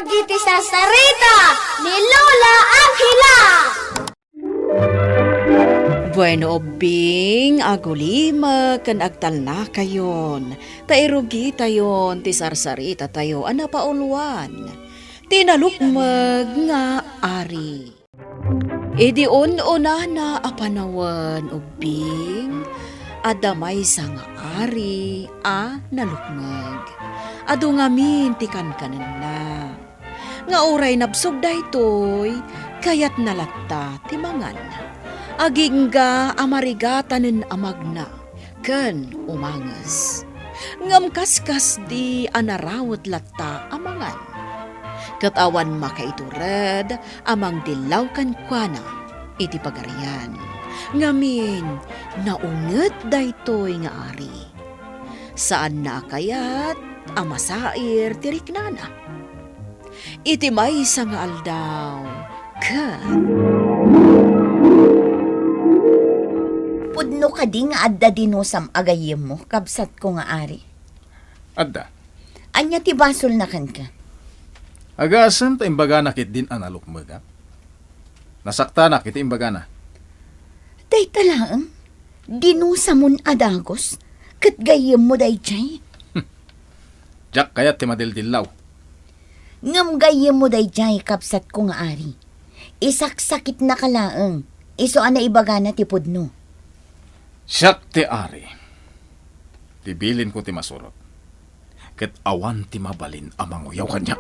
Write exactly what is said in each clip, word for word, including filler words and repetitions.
Dagiti sarsarita ni Lola Angela. Bueno, ubbing, agulimek ken agtalnakayon, ta irugitayon ti sarsaritatayo a napauluan, ti nalukmeg nga ari. Idi un-unana a panawen, ubbing, adda maysa nga ari a nalukmeg. Adu ngamin ti kankanenna. Nga uray nabsog daytoy, kayatna latta ti mangan. Agingga a marigatanen a magna ken umanges. Ngem kaskasdi a narawet latta a mangan. Ket awan makaitured a mangdillaw kenkuana iti pagarian. Ngamin, naunget daytoy nga ari. Saanna a kayat a masair ti riknana. Iti maysa nga aldaw, ket Pudno kadi nga adda dinusam a gayyemmo, kabsatko nga ari? Adda. Ania ti basolna kenka? Agasem ta imbagana ketdin a nalukmegak. Nasaktanak iti imbagana. Dayta laeng, dinusamon a dagus, ket gayyemmo daydiay. Diak kayat ti madildillaw. Ngem gayyemmo daydiay, kabsatko nga ari. Isaksakitnaka laeng, isu a naibagana ti pudno. Siak ti ari. Ti bilinko ti masurot. Ket awan ti mabalin a manguyaw kaniak.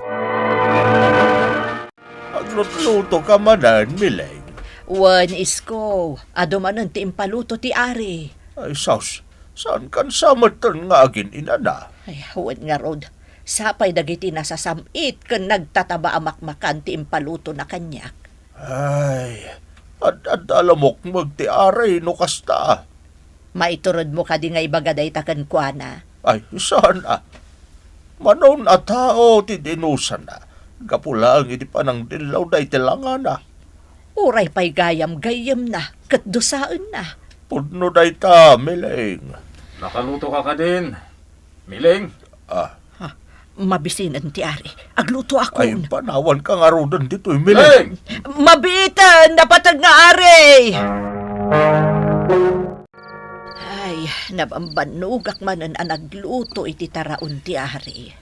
Aglutlutoka manen, Mileng? Wen, isko. Adu manen ti impaluto ti ari. Ay, sus, saankan sa metten nga agin-inana? Ay, wen ngarud. Sapay dagiti nasasam-it ken nagtataba a makmakan ti impalutona kaniak. Ay, ad-adda la mukmeg ti ari no kasta. Maituredmo kadi nga ibaga dayta kenkuana? Ay, saan a. Manon a tao ti dinusana, gapu laeng iti panangdillaw dayta langana. Uray pay gayam gayyemna ket dusaenna. Pudno dayta, Mileng. Nakalutoka kadin, Mileng? Ah. Ha, mabisinen ti ari. Aglutoakon. Ay, panawanka ngaruden ditoy, Mileng. Mileng! Mabiiten, napateg nga ari! Ay, nabambannogak manen a nagluto iti taraon ti ari.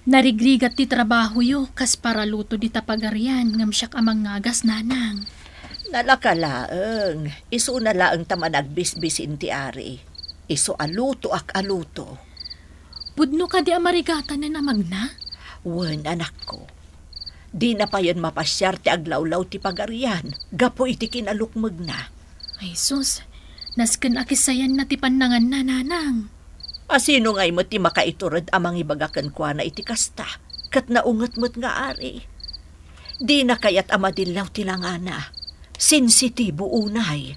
Narigrigat ti trabahoyo kas paraluto dita pagarian ngem siak a mangngagas, nanang. Nalaka laeng, isuna laeng ta managbisbisin ti ari. Isu a lutoak a luto. Pudno kadi a marigatanen a magna? Wen, anakko. Dina payen mapasiar ti aglawlaw ti pagarian gapu iti kinalukmegna. Ay sus, nasken a kisayanna ti pannanganna, nanang. A sino ngay met ti makaitured a mangibaga kenkuana iti kasta, ket naunget met nga ari? Dina kayat a madillaw ti langana. Sensitibo unay.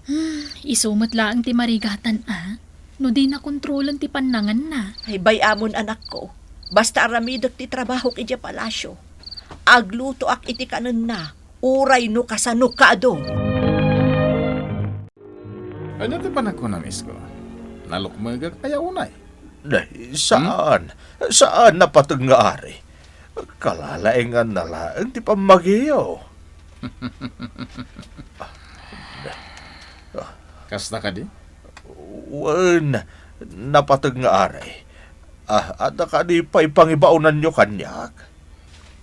Hmm, isu met laeng ti marigatan a, no dina kontrolen ti pannanganna. Ay, bay-amon, anakko. Basta aramidek ti trabahok idiay palasio. Aglutoak iti kanenna, uray no kasano kaadu. Ania ti panagkunam, isko? Nalukmegak aya unay? Nay, saan. Hmm? Saan, napateg nga ari. Kalalainganna laeng ti pammagiyo. Kasta kadi? Wen, napateg nga ari. Ah, adda kadi pay pangibaonanyo kaniak?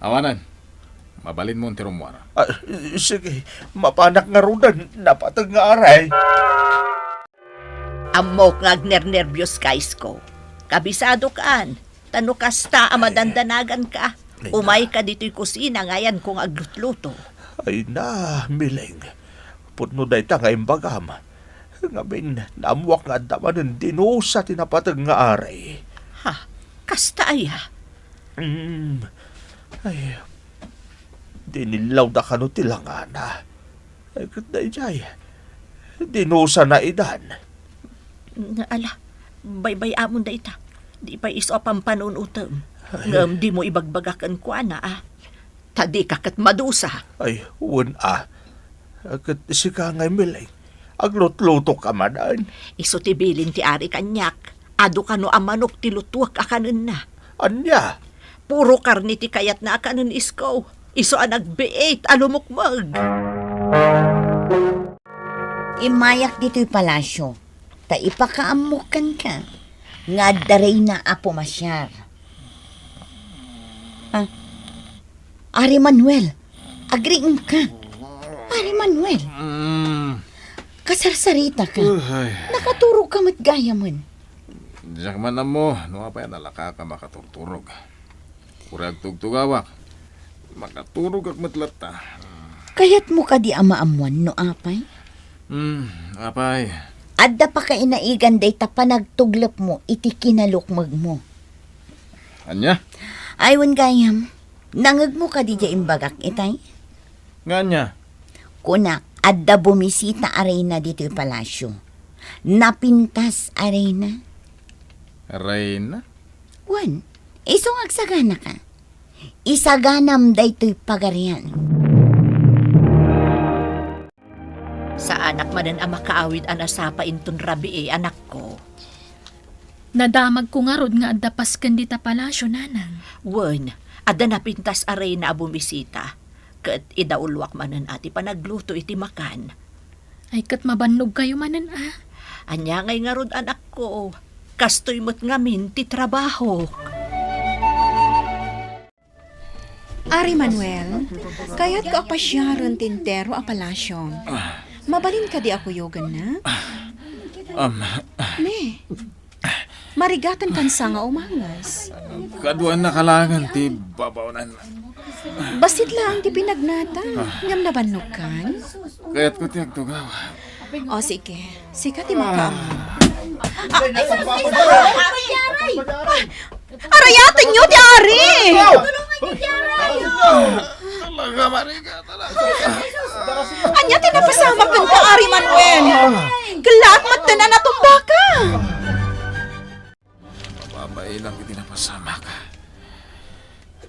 Awanen. Mabalinmon ti rummuar. Ah, sige, mapanak ngaruden, napateg nga ari. Ammok nga agnernerbios ka, isko. Kabisadokan, ta no kasta a madandanaganka, ay, na. Umayka ditoy kusina nga ayanko nga aglutluto. Ay na, Mileng. Pudno dayta nga imbagam. Ngamin, naammuak nga adda manen dinusa ti napateg nga ari. Ha? Kasta aya? Mm. Ay, dinillawda kano ti langana. Ay, ket daydiay, dinusana idan. Nga ala, baybay-amon dayta. Di pay isu a pampanunotem. Ay. Ngem dimo ibagbaga kenkuana, a. Ta dika ket madusa. Ay, wen a. Ket sika ngay, Mileng, aglutlutoka manen. Isu ti bilin ti ari kaniak. Adu kano a manok ti lutuek a kanenna. Ania? Puro karne ti kayatna a kanen, isko. Isu a nagbiit a lumukmeg. Immayak ditoy palasio, ta ipakaammok kenka nga adda reyna a pumasiar. Ah, Ari Manuel, agriingka. Ari Manuel, Mm. kasarsarita ka. Uy. Nakaturog ka met gayamen. Diak man ammo no apay a nalaka ka makaturturog. Uray agtugtugawak. Makaturogak met latta. Kayatmo kadi a maammuan no apay? Hmm, apay. Adda pakainaigan dayta panagtuglepmo iti kinalukmegmo. Ania? Ay, wen gayam, nangngegmo kadi diay imbagak itay? Nga ania? Kunak, adda bumisita a reyna ditoy palasio. Napintas a reyna. Reyna? Wen, isu nga agsaganaka. Isaganam daytoy pagarian. Saanak manen a makaawid a nasapa inton rabii, anakko. Nadamagko ngarud nga adda pasken dita palasio, nanang. Wen, adda napintas a reyna a bumisita, ket idauluak manen a ti panagluto iti makan. Ay, ket mabannogkayo manen a. Ania ngay ngarud, anakko? Kastoy met ngamin ti trabahok. Ari Manuel, kayatko a pasiaren ti entero a palasio. Mabalin kadi a kuyogenna? Am, Ne. Marigaten kansa nga umanges. Kaduan na kalangan ti babaonan. Bassit laeng ti pinagnata, ngem nabannogkan? Kayatko ti agtugaw. O, sige. Sika ti makaammo. Ah, ay, ay, ay, ay, ay, ay. Arayatenyo ti ari! Talaga, Marika, talaga. Ania ti napasamak kenka, Ari Manuel? Kellaat metten a natumbaka. Mababainak iti napasamak.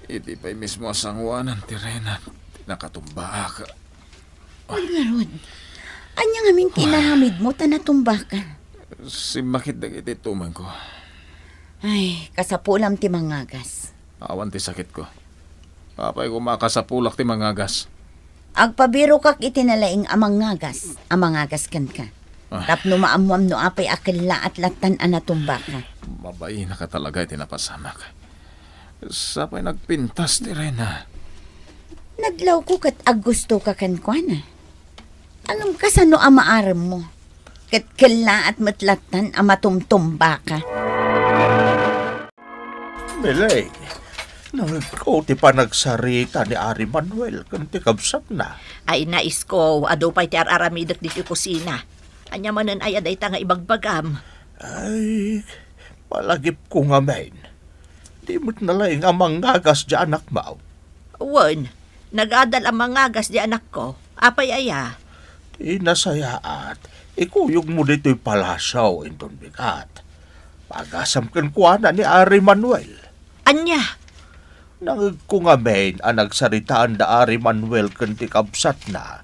Iti pay mismo a sangoanan ti reyna ti nakatumbaak. Wen ngarud, ania ngamin ti inaramidmo ta natumbaka? Simmakit dagiti tumengko. Ay, kasapulam ti mangagas. Awan ti sakitko. Apay koma a kasapulak ti mangagas? Agpabirokak iti nalaing a mangagas, a mangagas kenka. Ah. Tapno maammuam no apay a kellaat lattan a natumbaka. Mabainak a talaga iti napasamak. Sapay nagpintas ti reyna. Nadlawko ket aggustoka kenkuana. Ngem kasano a maaremmo? Ket kellaat met lattan a matumtumbaka. Miling, nangngegko ti panagsarita ni Ari Manuel ken ti kabsatna. Ay, naisko, adu pay ti ar-aramidek ditoy kusina. Ania manen aya dayta nga ibagbagam? Ay, malagipko ngamin. Di met nalaing a mangagas diay anakmo. Wen, nagadal a mangagas diay anakko. Apay aya? Ti nasayaat, ikuyogmo ditoy palasio inton bigat. Pagasam kenkuana ni Ari Manuel. Ania? Nangngegko ngamin a nagsaritaan da Ari Manuel ken ti kabsatna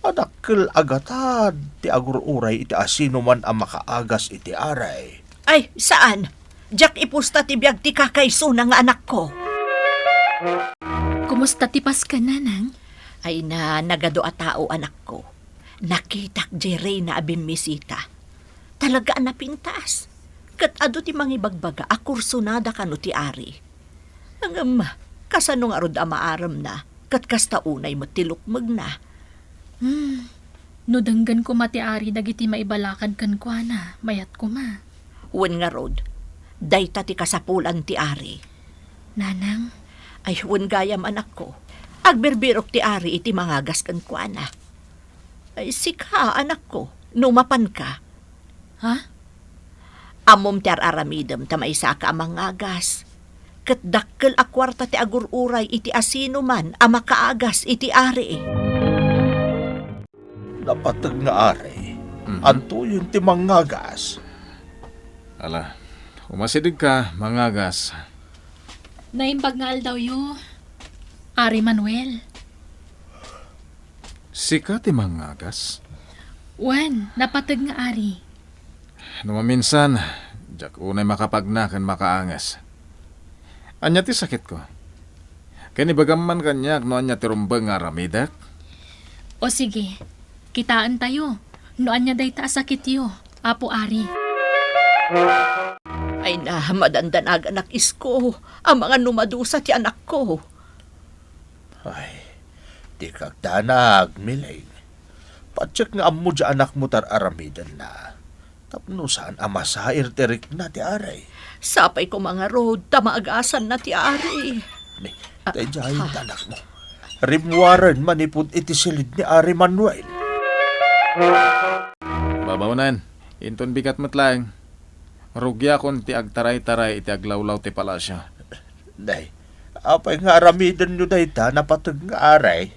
a dakkel a gatad ti agur-uray iti asinoman a makaagas iti ari. Ay, saan. Diak ipusta ti biag ti kakaisuna nga anakko. Kumusta ti Pasken, nanang? Ay na, nagadu a tao, anakko. Nakitak diay reyna a bimmisita. Talaga a napintas. Ket adu ti mangibagbaga a kursunada kano ti ari. Ngem, kasano ngarud a maaremna, ket kasta unay met ti lukmegna? Hmm. No denggen koma ti ari dagiti maibalakad kenkuana, mayat koma. Wen ngarud, dayta ti kasapulan ti ari. Nanang? Ay, wen gayam, anakko. Agbirbirok ti ari iti mangagas kenkuana. Ay, sika, anakko, no mapanka. Ha? Ammom ti ar-aramidem ta maisaka a mangagas. Ket dakkel a kuarta ti agur-uray iti asinoman a makaagas iti ari. Napateg nga ari, Mhm. Antoyen ti mangagas? Ala, umasidegka, mangagas. Naimbag nga aldawyo, Ari Manuel. Sika ti mangagas? Wen, napateg nga ari. No maminsan, diak unay makapagna ken makaanges. Ania ti sakitko? Ken ibagam man kaniak no ania ti rumbeng nga aramidek? O sige, kitaentayo no ania dayta a sakityo, Apo Ari. Ay na, madandanaganak, isko, amangan no madusa ti anakko. Ay, dikak danag, Miling. Patiek nga ammo ti anakmo ti ar-aramidenna. Tapno saan a masair ti rikna ti ari. Sapay koma ngarud ta maagasanna ti ari. Ni, ah, daydiay ah. Ti anakmo. Rimmuaren manipud iti silid ni Ari Manuel. Babaonen, inton bigat met laeng. Rugiakon ti agtaray-taray iti aglawlaw ti palasio. Nay, apay nga aramidenyo dayta napateg nga ari?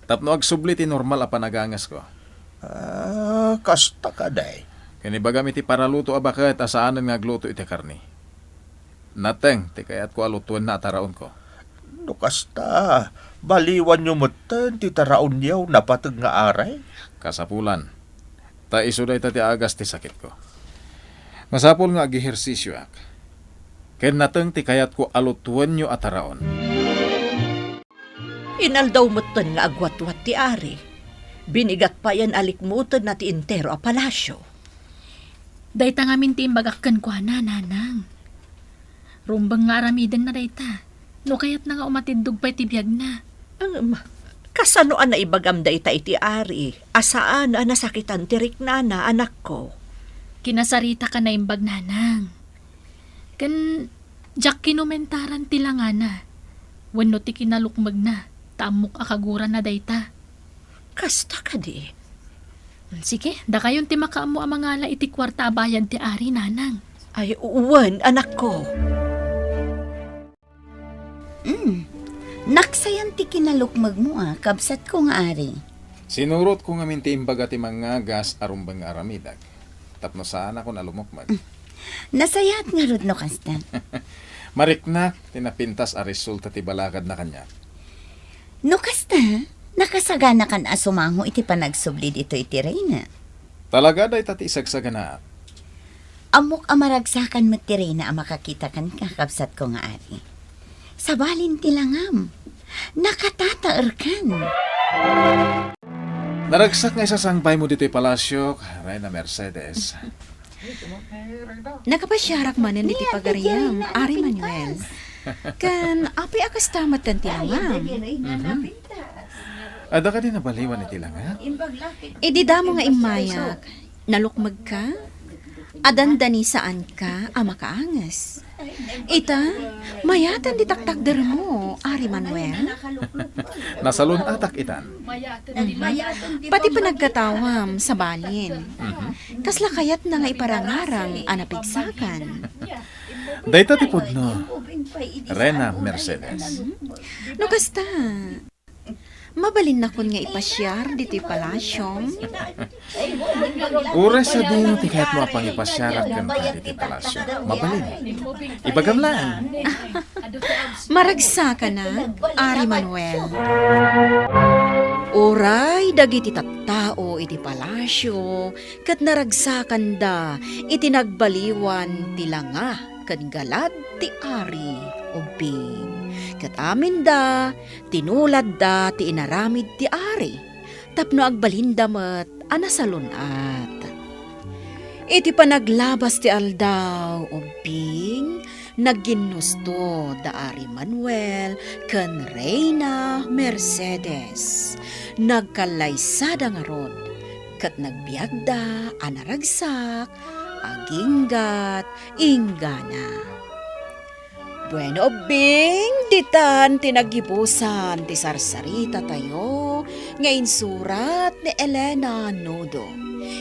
Tapno agsubli ti normal a panagangasko. Ah, kasta kadi. Ken ibagam iti paraluto a baket a saanen nga agluto iti karne. Nateng ti kayatko a lutuenna a taraonko. No kasta, baliwanyo metten ti taraonyo napateg nga ari? Kasapulan. Ta isu dayta ti agas ti sakitko. Masapul nga agehersisioak. Ken nateng ti kayatko a lutuenyo a taraon. Inaldaw metten nga agwatwat ti ari. Binigat payen a likmutenna ti entero a palasio. Dayta ngamin ti imbagak kenkuana, nanang. Rumbeng nga aramidenna dayta. No kayatna nga umatiddog pay ti biagna. Em, kasano a naibagam dayta iti ari a saan a nasakitan ti riknana, anakko? Kinasaritak a naimbag, nanang. Ken diak kinumentaran ti langana wenno ti kinalukmegna, ta ammok a kaguranna dayta. Kasta kadi? Sige, dakayon ti makaammo a mangala iti kuarta a bayad ti ari, nanang. Ay, wen, anakko. Mm. Naksayan ti kinalukmegmo a, kabsatko nga ari. Sinurotko ngamin ti imbaga ti mangagas a rumbeng nga aramidek, tapno saanakon a lumukmeg. Nasayaat ngarud no kasta. Mariknak ti napintas a resulta ti balakadna kaniak. No kasta, nakasaganakan a sumango iti panagsubli ditoy ti reyna. Talaga dayta ti isagsaganaak. Ammok a maragsakan met ti reyna a makakita kenka, kabsatko nga ari. Sabalin ti langam. Nakatataerkan. Naragsak nga isasangbaymo ditoy palasiok, Reyna Mercedes. Nakapasiarak manen iti pagariam, Ari Manuel. Ken apay a kasta metten ti langam? Mhm. Adda kadi nabaliwan iti langak? Idi damo nga immayak, nalukmegka? Adandanisaanka a makaanges. Ita, mayaten ti taktakdermo, Ari Manuel. Nasalun-atak itan. Pati panagkatawam, sabalin. Mhm. Kasla kayatna nga iparangarang a napigsakan? Dayta ti pudno, Reyna Mercedes. No kasta, mabalinnakon nga ipasiar ditoy palasiom? Uray sadino ti kayatmo a pangipasiarak kenka ditoy palasio, mabalin. Ibagam laeng. Maragsakanak, Ari Manuel. Uray dagiti tattao iti palasio ket naragsakanda iti nagbaliwan ti langa ken galad ti ari, ubbing. Ket aminda, tinuladda ti inaramid ti ari tapno agbalinda met a nasalun-at. Iti panaglabas ti aldaw, ubbing, nagginnusto da Ari Manuel ken Reyna Mercedes. Nagkallaysada ngarud, ket nagbiagda a naragsak, aginggat, inggana. Bueno, ubbing, ditan ti naggibusan ti sarsaritatayo nga insurat ni Elena Nudo.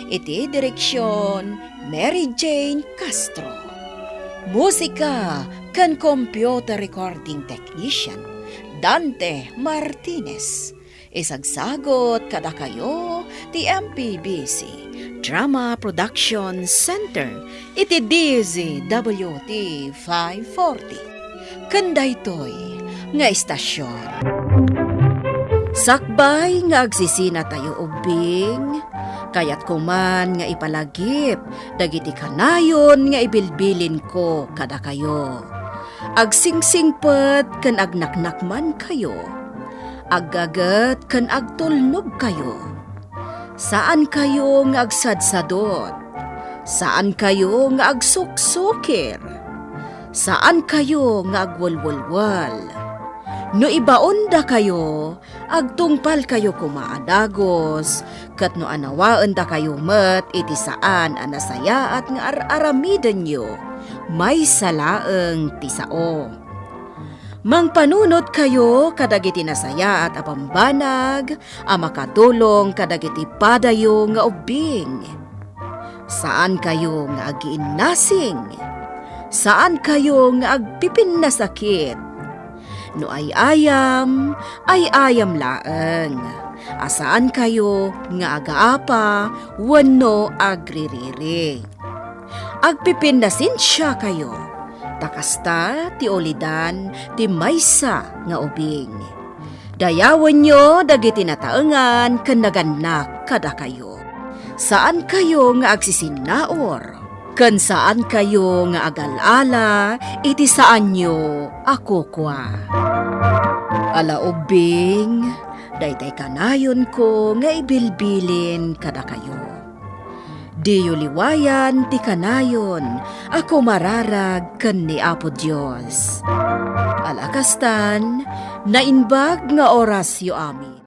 Iti direksion, Mary Jane Castro. Musika ken computer recording technician, Dante Martinez. Isagsagut kadakayo ti M P B C Drama Production Center iti D Z W T five forty. Ken daytoy nga estasion. Sakbay nga agsisinatayo ubbing, kayatko man nga ipalagip dagiti kanayon nga ibilbilinko kadakayo. Agsingsingpet ken agnaknakmankayo. Aggaget ken agtulnogkayo. Saankayo nga agsadsadot. Saankayo nga agsuksukir. Saankayo nga agwelwelwel. No ibaondakayo, agtungpalkayo koma a dagus, ket no anawaendakayo met iti saan a nasayaat nga ar-aramidenyo, maysa laeng ti sao. Mangpanunotkayo kadagiti nasayaat a bambanag a makatulong kadagiti padayo nga ubbing. Saankayo nga agiinnasing. Saankayo nga agpipinnasakit. No ay-ayam, ay-ayam laeng. A saankayo nga agaapa wenno agririri. Agpipinnasensiakayo, ta kasta ti ulidan ti maysa nga ubing. Dayawenyo dagiti nataengan ken nagannak kadakayo. Saankayo nga agsisinnaur, ken saankayo nga agal-ala iti saanyo a kukua. Ala ubbing, daytay kanayonko nga ibilbilin kadakayo. Diyo liwayan ti kanayon a kumararag ken ni Apo Dios. Ala kastan, naimbag nga orasyo amin.